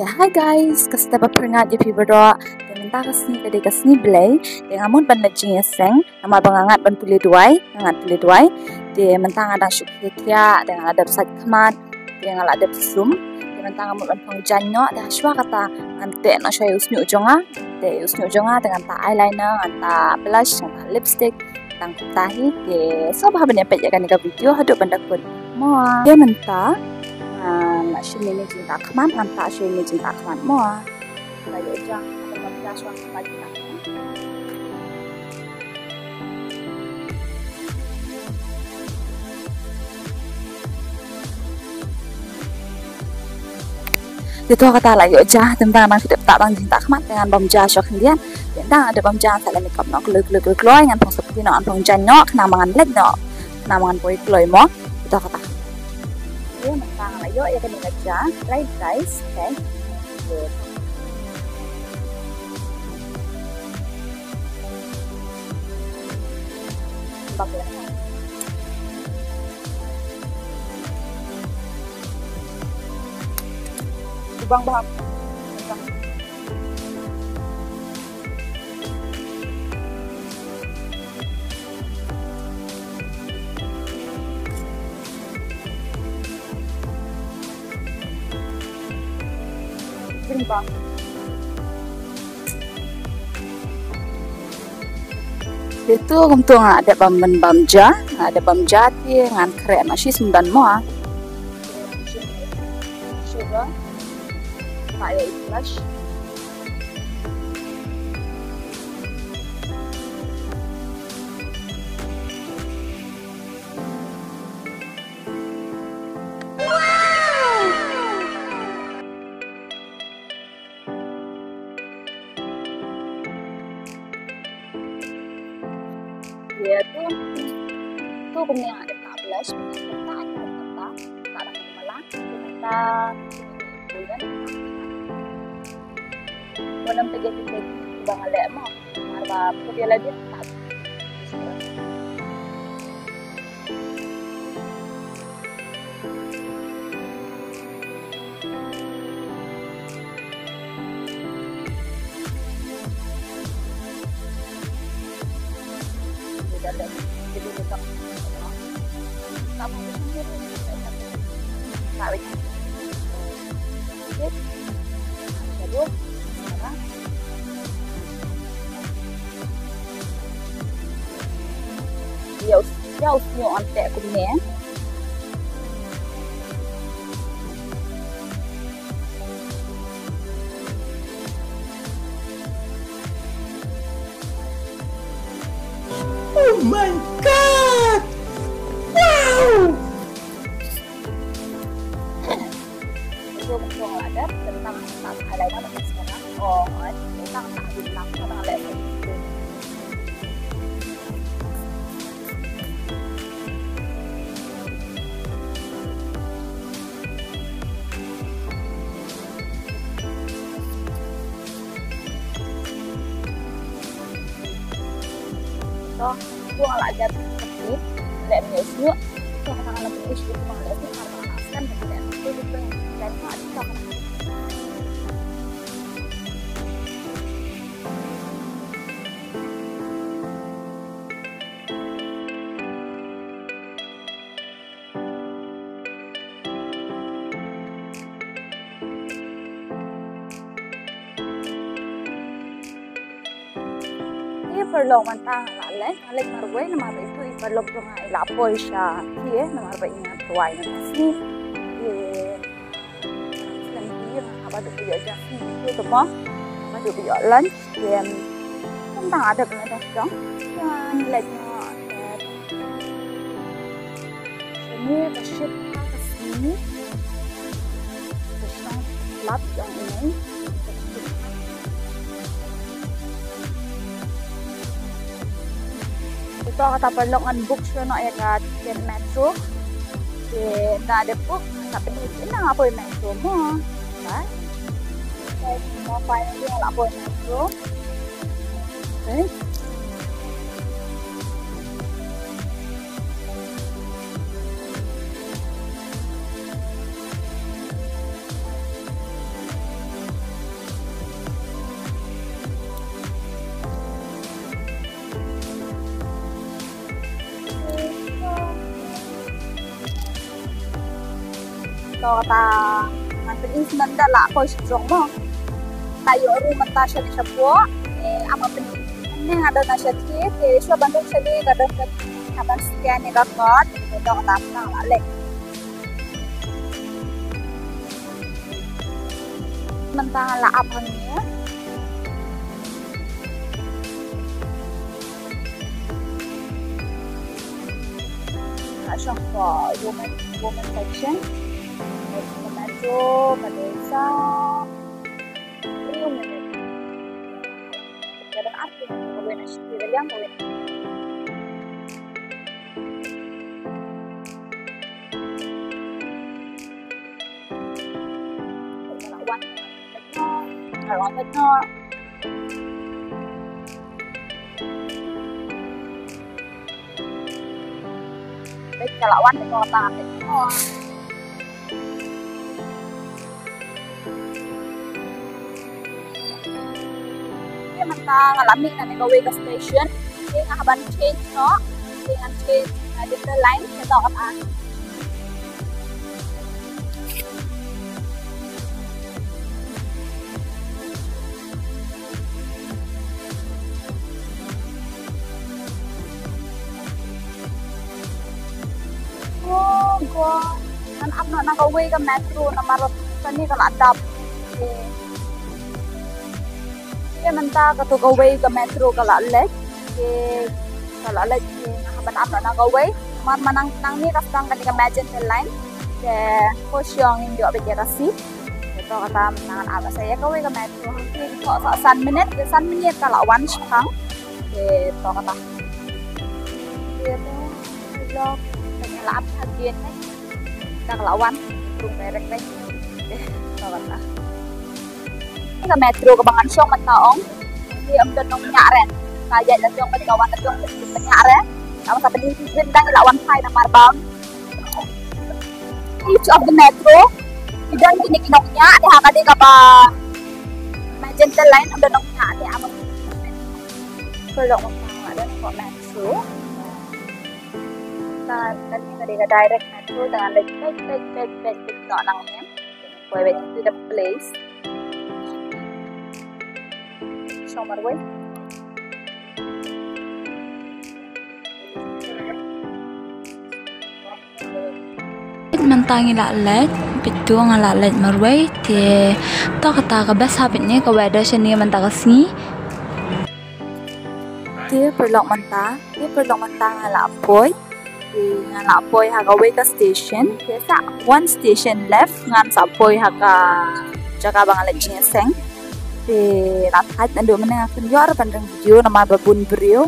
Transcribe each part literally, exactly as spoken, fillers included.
Te hi guys, ka step ba pyrngat ïa phi baroh. Te mynta ka sngi ka dei ka sngi Blei. Te nga mut ban leit jingïaseng namar ba nga ngat ban pule duwai, nga ngat pule duwai. Te mynta nga dang shu khie thiah, te nga la dep sait khmat, te nga la dep sum. Te mynta nga mut ban phong jaiñ noh, te hashwa kata ngan teh noh shuwa ïa u shñiuh jong nga. Te ïa u shñiuh jong nga te ngan tah eyeliner, ngan tah blush, ngan tah lipstick. Tang kumta hi. Te sngewbha ban ïa peit ïa kane ka video haduh ban da kut. Mo. Te mynta ngan shim ïa ine i jingtah khmat, ngan tah shuwa ine i jingtah khmat mo. Ba ïoh jang, ba ïoh jang shuwa ba ïoh jang. Te to kata la ïoh ja, te mynta ngan shu dep tah tang jingtah khmat, te ngan bam ja shuwa khyndiat. Te ngan dep bam ja, sa leh makeup noh kloi kloi kloi kloi, ngan phong spray noh, ngan phong jaiñ noh, khnang ba ngan leit noh, khnang ba ngan poi kloi mo. Te to kata. Te mynta ngan la ïoh ïa kane ka ja, right guys, okay. Te bam ja. Lubang baham. Jin bam. Te to kumto nga la dep bam, bam ja, nga la dep bam ja te ngan khreh noh shi syndon mo. Sugar. Pakai blush. Ïa tu. Tu kumne nga dep tah blush, kumne tah, kumne tah, tah dah kumne lah, kumne tah, kumne tah. Mo, nam peit ïa kita ba nga leh mo. Mar ba put ïa lade tah. Ïa u, ïa u shñiuh ngan teh kumne. Oh my God! Wow! Ito, ito nga la dep, tang tang eyeliner, tang mascara. Oh, ay, tang tang lip balm, tang lip. To, to nga la jat ni, leh ni u shñiuh. To, kata nga la pynbeit shuh, to nga la sngewbha, kata nga la sngewbha, kata nga la sngewbha, kata nga la sngewbha. Te paralok, mynta nga la leit, nga leit marwei namar ba itu i paralok jong nga i la poi sha khie namar ba i ngat rwai na ka sngi. Te Snem hi nga haba duk ïoh ja hi tu tu mo. Haba duk ïoh lunch ïa. Tang ada kena dah jong. Ïa, lek nga. Sini ka shit ka sini. Ka shong lap jong ini. Ito kata paralok ngan book shuwa noh ïa ka tiket metro. Te nga dep book, nga pynheh ïa nga poi metro mo. Bye. Okay, mo, finally nga la poi metro. Okay. Kata ngan pyni shen da la poi sha jrong mo. Ta ïoh ruh mynta sha ne sha pok. Eh, ama pyni. Ne nga don na sha thie, te shuwa ban ruh sha ne ka don ka, ka ban scan ne ka code. Te dong tam nang la leh. Mynta la ap hangne. Ka shong ka women, women section. Ka metro, ka desa. Ka desa. Ka desa. Ka la wan. Ka la wan. Ka la wan. Te mynta nga la mih na kawei ka station. Te nga hap ban change noh. Te ngan change na Digital Line. Te to kata. Oh God. Ngan ap noh na kawei ka metro namar kane ka la dap. Te mynta kato kawei ka metro ka la leit. Te ka la leit, te nga hap ban ap noh na kawei. Namar mynta nangne ka sdang kane ka Magenta Line. Te ko shong in ïoh beit ïa ka seat. Te to kata mynta ngan ap sa ïa kawei ka metro. Te to sa san minit, te san minit ka la wan shipang. Te to kata. Te to lok, te la ap again. Te ka la wan rung direct. Te to kata. Ka metro kaba ngan shong mynta ong. Te ym don nongñiah re. Ka ïaid la jong ka, ka wan la jong ka, nongñiah re. Ka wan sa pynïaid, dang la wan phai namar ba each of the metro ki don kine ki nongñiah, te ha kane kaba Magenta Line ym don nongñiah, te ym. Ka long ka don ka metro. Ka, ka, ka dei ka direct metro, te ngan leit peit, peit, peit, peit, peit noh nangne. Wait, wait, to the place. Shong marwei. Mynta ngi la leit, peit to nga la leit marwei, te to kata ka best ha peit ne ka weather shane mynta ka sngi. Te paralok mynta, te paralok mynta nga la poi. Te nga la poi ha kawei ka station. Te sa one station left ngan sa poi ha ka jaka ba nga leit jingïaseng. Te la thait naduh mynne nga khlem ïoh ruh ban ring video namar ba bun briew.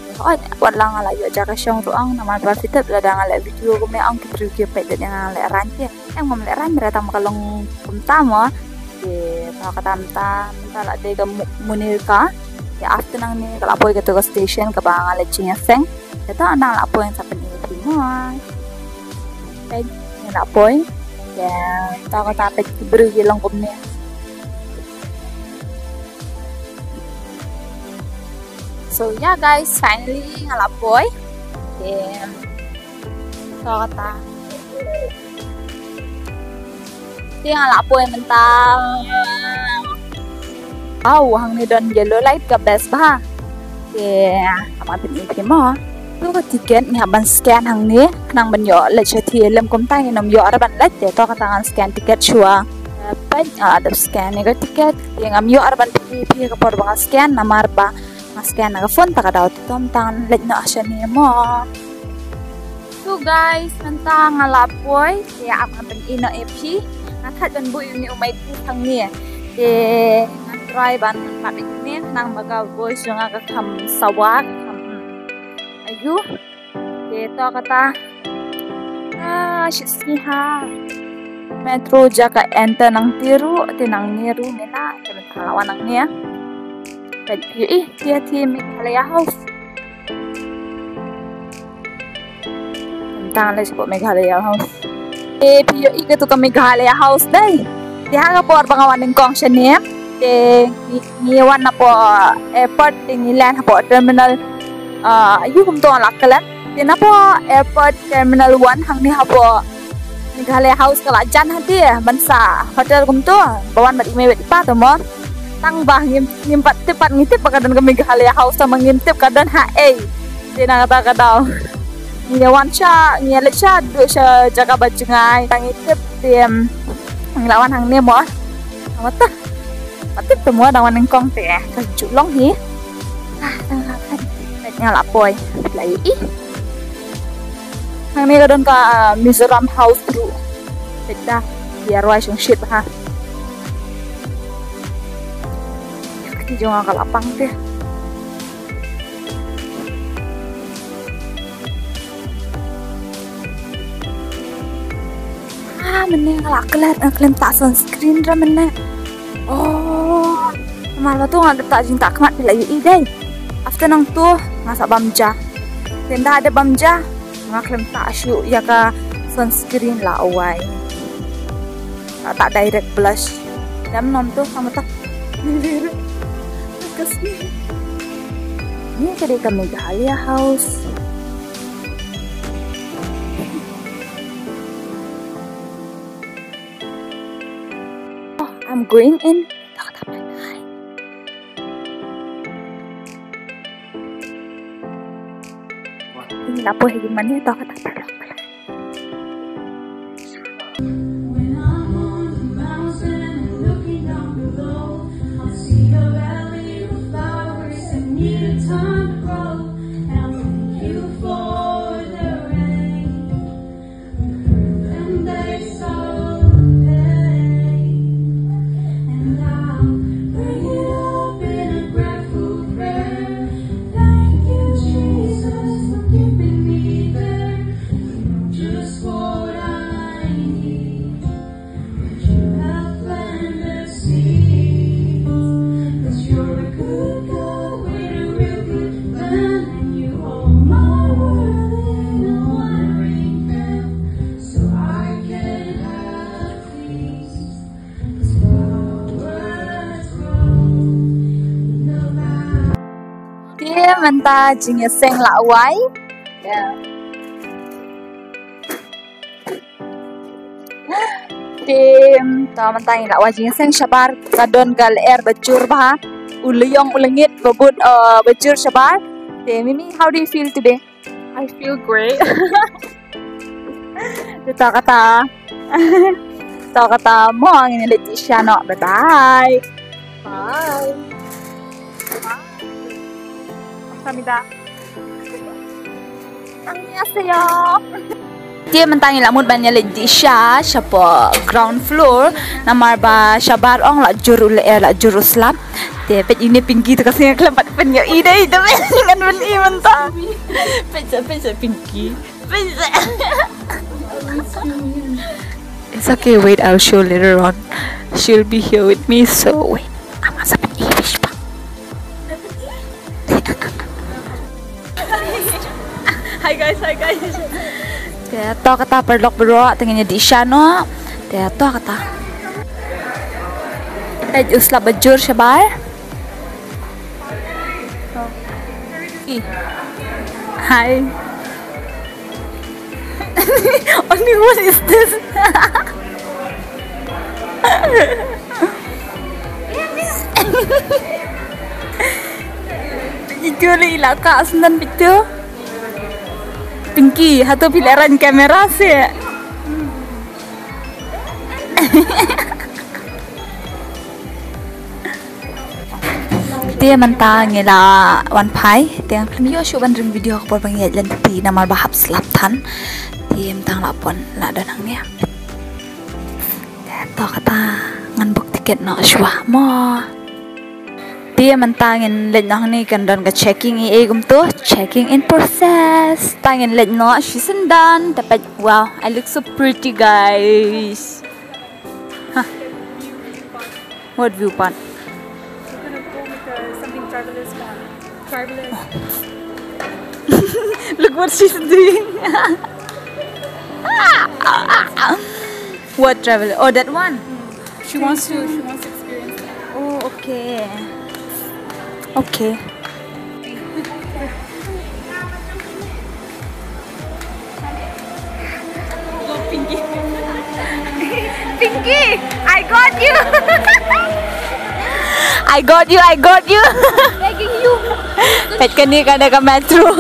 Te hooid wat la nga la ïoh jaka shong ruh ong namar ba phi tip lada nga leh video kumne ong ki briew ki peit da nga leh rang te. Em ngam leh rang re tang ba ka long kumta mo. Te to kata mynta, mynta la dei ka Mu-, Munirka. Te after nangne ka la poi kato ka station kaba nga leit jingïaseng. Te to nang la poi sa pynïaid phi mo. Peit ngi la poi. Te to kata peit ki briew ki long kumne. So yeah guys, finally nga la poi. Te to kata. Te nga la poi mynta. Aw, hangne don yellow light ka best bha. Te ama pynïaid phi mo. To ka ticket ngi hap ban scan hangne. Khnang ban ïoh leit sha thie lem kumta ngin ym ïoh ruh ban leit. Te to kata ngan scan ticket shuwa. Peit, ah, dep scan ïa ka ticket. Te ngam ïoh ruh ban pynïaid phi ka por ba nga scan namar ba nga scan na ka phone, ta ka daw te to mynta ngan leit noh shane mo. So guys, mynta nga la poi, te ap ngan pyni noh ïa phi. Nga thait ban buh ïa une u micro hangne. Te ngan try ban pynpap ïa kane khnang ba ka voice jong nga ka kham sawa, ka kham aiu. Te to kata. Ah, shit sniha. Metro jaka enter nangta ruh, te nangne ruh mynta, te mynta la wan nangne. Peit phi ïohi, te te Meghalaya House. Tang lei shapoh Meghalaya House. Te phi ïohi kato ka Meghalaya House dei. Te ha ka por ba nga wan nyngkong shane. Te ngi, ngi wan napoh airport te ngi land hapoh terminal. Ah, aiu kumto la klet. Te napoh airport terminal one hangne hapoh Meghalaya House ka la jan hati ban sah hotel kumto. Ba wan bad i mei bad i pa to mo. Tang ba ngim, ngim pat tip pat ngi tip ba ka don ka Meghalaya House, tang ba ngim tip ka don ha ei. Te na kata ka daw ngi wan sha, ngi leit sha, duh sha jaka ba jngai. Tang ngi tip te, em, ngi la wan hangne mo. Mata. Patip te mo dang wan nyngkong te ka ju long hi. Ah, tang hap kan. Nga la poi. La ïohi. Hangne ka don ka, ah, Mizoram House ruh. Peit da. Ïa rwai shong shit ha. Ka ti jong nga ka la pang te. Ah, mynne nga la klet, nga klet ta sunscreen ra mynne. Oh, namar ba tu nga dep ta jingtah khmat phi la ïohi dei. After nangtu nga sa bam ja. Te ynda dep bam ja nga klet ta shuh ïa ka sunscreen la wai. Ta direct blush. Dam nom tu sama tak. Ni ka dei ka Meghalaya House. Oh, I'm going in. Ini lapor lagi mana tau kata. When I'm on the mountain and looking down below, I see a valley of flowers and need a time to grow. And I thank you for the rain, and they saw the pain, and I'll bring it up in a grateful prayer. Thank you, Jesus, for keeping me there. Just what I need. But you have planted seeds. 'Cause you're a good God with a real good plan, and you hold my world in a wandering hand, so I can have peace. 'Cause flowers grow in the valley. Te mynta jingïaseng la wai. Yeah. Te, to mynta ngi la wai jingïaseng shabar, ka don ka lyer ba jur bha. U lyiong u lyngit ba bud, uh, ba jur shabar. Te Mimi, how do you feel today? I feel great. Te to kata. To kata mo ngin leit sha noh. Bye bye. Bye. Bye. Kamsahamnida. Annyeonghaseyo. Te mynta ngi la mut ban ïa leit dih sha shapoh ground floor namar ba shabar ong la jur u lyer, la jur u slap. Te peit ine Pinky te ka sneng khlem pat pynïohi dei te ngan pyni mynta. Peit sa, peit sa Pinky. Peit sa. It's okay, wait, I'll show later on. She'll be here with me, so wait. Ama sa pynïohi bishpa. Hi guys, hi guys. Te to kata paralok baroh, te ngin ïa dih sha noh. Te to kata. Peit u slap ba jur shabar. Hi. Only, what is this? Itu le ila ka asnan itu. Pinky, hato phi leh rang kamera se. Te mynta ngi la wan phai, te ngam khlem ïoh shuh ban ring video ka por ba ngi ïaid lynti namar ba hap slap than. Te mynta la pon la don hangne. Te to kata ngan book ticket noh shuwa mo. Te mynta ngin leit noh hangne, kan don ka checking ei ei kumto, checking in process. Ta ngin leit noh shisien don, te peit, wow, I look so pretty guys. Huh. What view point? We're gonna go with the something driverless one. Driverless. Look what she's doing. What driverless? Oh, that one. She wants to. She wants to experience that. Oh, okay. Okay. Pinky, I got you. I got you, I got you. Begging you. Peit kane ka dei ka metro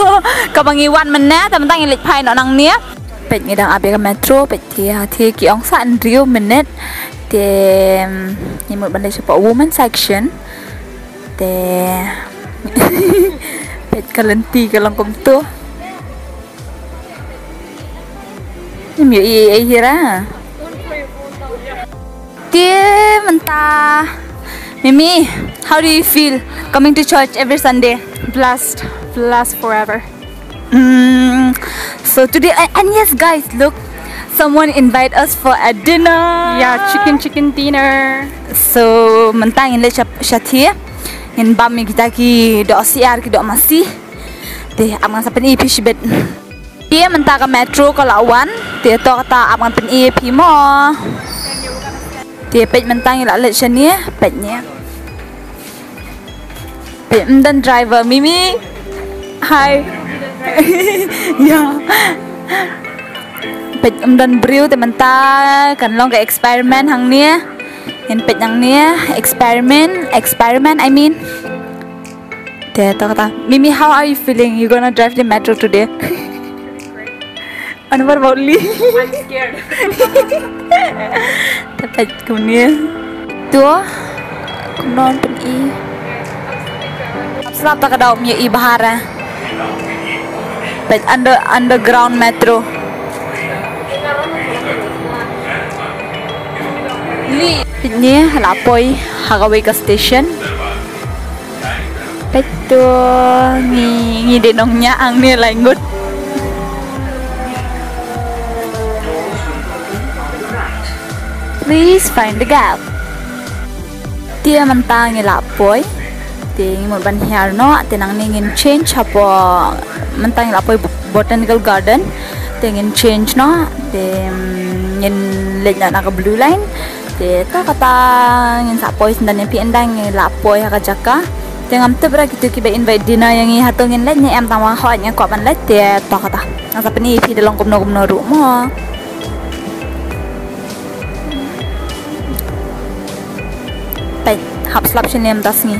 kaba ngi wan mynne, te mynta ngi leit phai noh nangne. Peit ngi dang ap ïa ka metro, peit te ha te ki ong sa hynriew minit. Te mm, ngi mut ban leit sha pdeng women section. Te peit ka lynti ka long kumto. Ym ïohi ei ei hi ra. Te mynta, Mimi, how do you feel coming to church every Sunday? Blessed, blessed forever. Mm, so today, and, and yes, guys, look, someone invite us for a dinner. Yeah, chicken, chicken dinner. So mynta ngin leit sha, sha te, ngin bam ïa kita ki doh syiar, ki doh masi. Te ap ngan sa pyni ïa phi shibit. Te mynta ka metro ka la wan. Te to kata ap ngan pyni ïa phi mo. Te peit mynta ngi la leit shane, peit ne. Peit ym don driver, Mimi. Hi. Ya. Peit ym don briew, te mynta kan long ka experiment hangne. Ngin peit nangne, experiment, experiment I mean. Te to kata, Mimi, how are you feeling? You gonna drive the metro today? And what about Lee? I'm scared. Te peit kumne. To kumno pyni. Slap ta ka dei ym ïohi bha re. Peit under, underground metro. Lee. Peit ne la poi ha kawei ka station. Peit to, ngi, ngi dei nongñiah hangne lai ngut. Please find the gap. Te mynta ngi la poi. Te ngi mut ban hiar noh, te nangne ngin change hapoh, mynta ngi la poi Botanical Garden. Te ngin change noh, te mm, ngin leit noh na ka Blue Line. Te to kata ngin sa poi shen, ynda ngi phi ynda ngi la poi ha ka jaka. Te ngam tip re kito kiba invite dinner ïa ngi hato ngin leit ne em, tang ba hooid ngi kwah ban leit, te to kata. Ngan sa pyni ïa phi da long kumno kumno ruh mo. Peit, hap slap shane mynta sngi.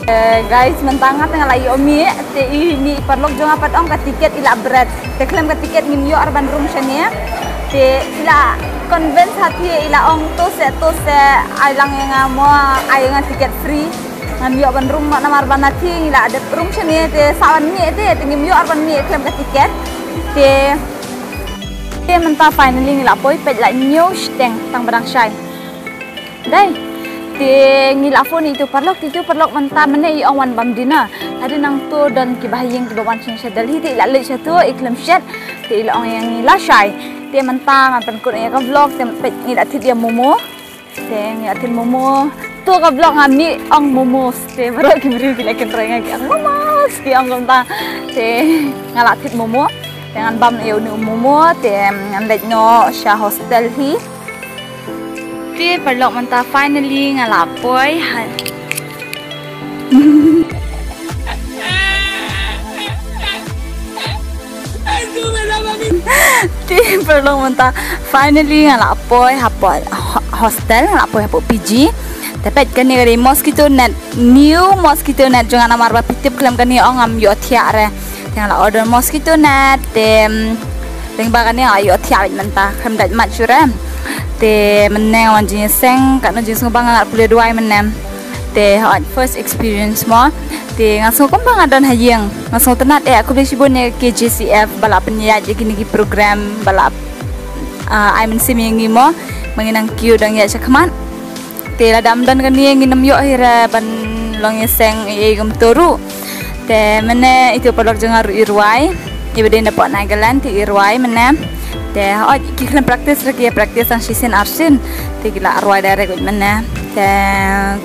Eh, guys, mynta nga te nga la ïoh mih, te i mih paralok jong nga pat ong ka tiket i la bret. Te khlem ka tiket ngim ïoh ar ban rung shane. Te i la convince ha te, i la ong to se, to se, ai lang ïa nga mo, ai ïa nga tiket free. Ngam ïoh ban rung namar ba na te ngi la dep rung shane, te sa ban mih te, te ngim ïoh ar ban mih khlem ka tiket. Te, te mynta finally ngi la poi, peit la ñiew shiteng tang ba dang shai. Dei. Te ngi la phone ïa itu paralok, te itu paralok mynta mynne i ong wan bam dinner. Hadien nangto don kiba ha ïing kiba wan shane sha Delhi, te i la leit sha to, i khlem shet. Te i la ong ïa ngi la shai. Te mynta ngan pynkut ïa ka vlog, te peit ngi la thied ïa momo. Te ngi la thied momo. To ka vlog nga mih ong momos. Te baroh ki briew ki la kynroi nga ki ong momos, ki ong kumta. Te nga la thied momo. Te ngan bam ïa une u momo, te ngan leit noh sha hostel hi. Te paralok mynta finally nga la poi ha. Te paralok mynta finally nga la poi hapoh ho-, hostel, nga la poi hapoh P G. Te peit kane ka dei mosquito net, new mosquito net jong nga namar ba phi tip khlem kane ong ngam ïohthiah re. Te nga la order mosquito net, te, mm, lyngba kane nga la ïohthiah beit mynta, khlem dait mat shuh re. Te mynne nga wan jingïaseng, katno jingsngewbha nga ngat pule duwai mynne. Te hooid first experience mo. Te nga sngew kumba nga don ha ïing. Nga sngewtynnat eh, khublei shibun ïa ka K J C F ba la pynïaid ïa kine ki program, ba la, ah, ai mynsiem ïa ngi mo. Ba ngin nang kiew dang ïaid sha khmat. Te lada ym don kane ngin ym ïoh hi re ban long ïaseng ei ei kumto ruh. Te mynne itu paralok jong nga ruh i rwai. Iba dei na pdeng Nagaland te i rwai mynne. Te hooid ki khlem practice re, ki practice tang shisien arsien. Te ki la rwai direct mynne. Te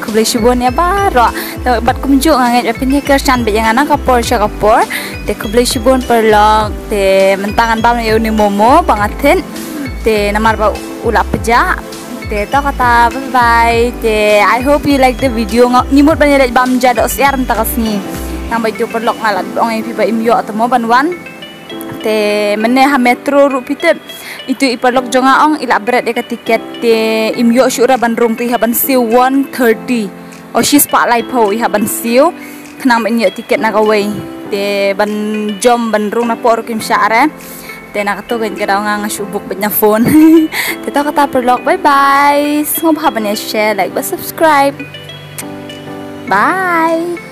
khublei shibun ïa baroh. Te bad kumjuh nga ngeit ba phin ïa kyrshan beit ïa nga na ka por sha ka por. Te khublei shibun paralok. Te mynta ngan bam ïa une u momo ba nga thied. Te namar ba u la pjah. Te to kata, bye bye. Te I hope you like the video. Nga, ngi mut ban ïa leit bam ja dohsyiar mynta ka sngi. Tang ba itu paralok nga la ong ïa phi ba im ïoh te mo ban wan. Te mynne ha metro ruh phi tip, itu i paralok jong nga ong i la bret ïa ka tiket, te im ïoh shuh ruh ban rung, te i hap ban siew one thirty. O shi spah laiphew i hap ban siew khnang ban ïoh tiket na kawei. Te ban jam ban rung napoh ruh kim shah re. Te na kato ka daw nga nga shu book beit na phone. Te to kata paralok, bye bye. Sngewbha ban ïa share, like bad subscribe. Bye.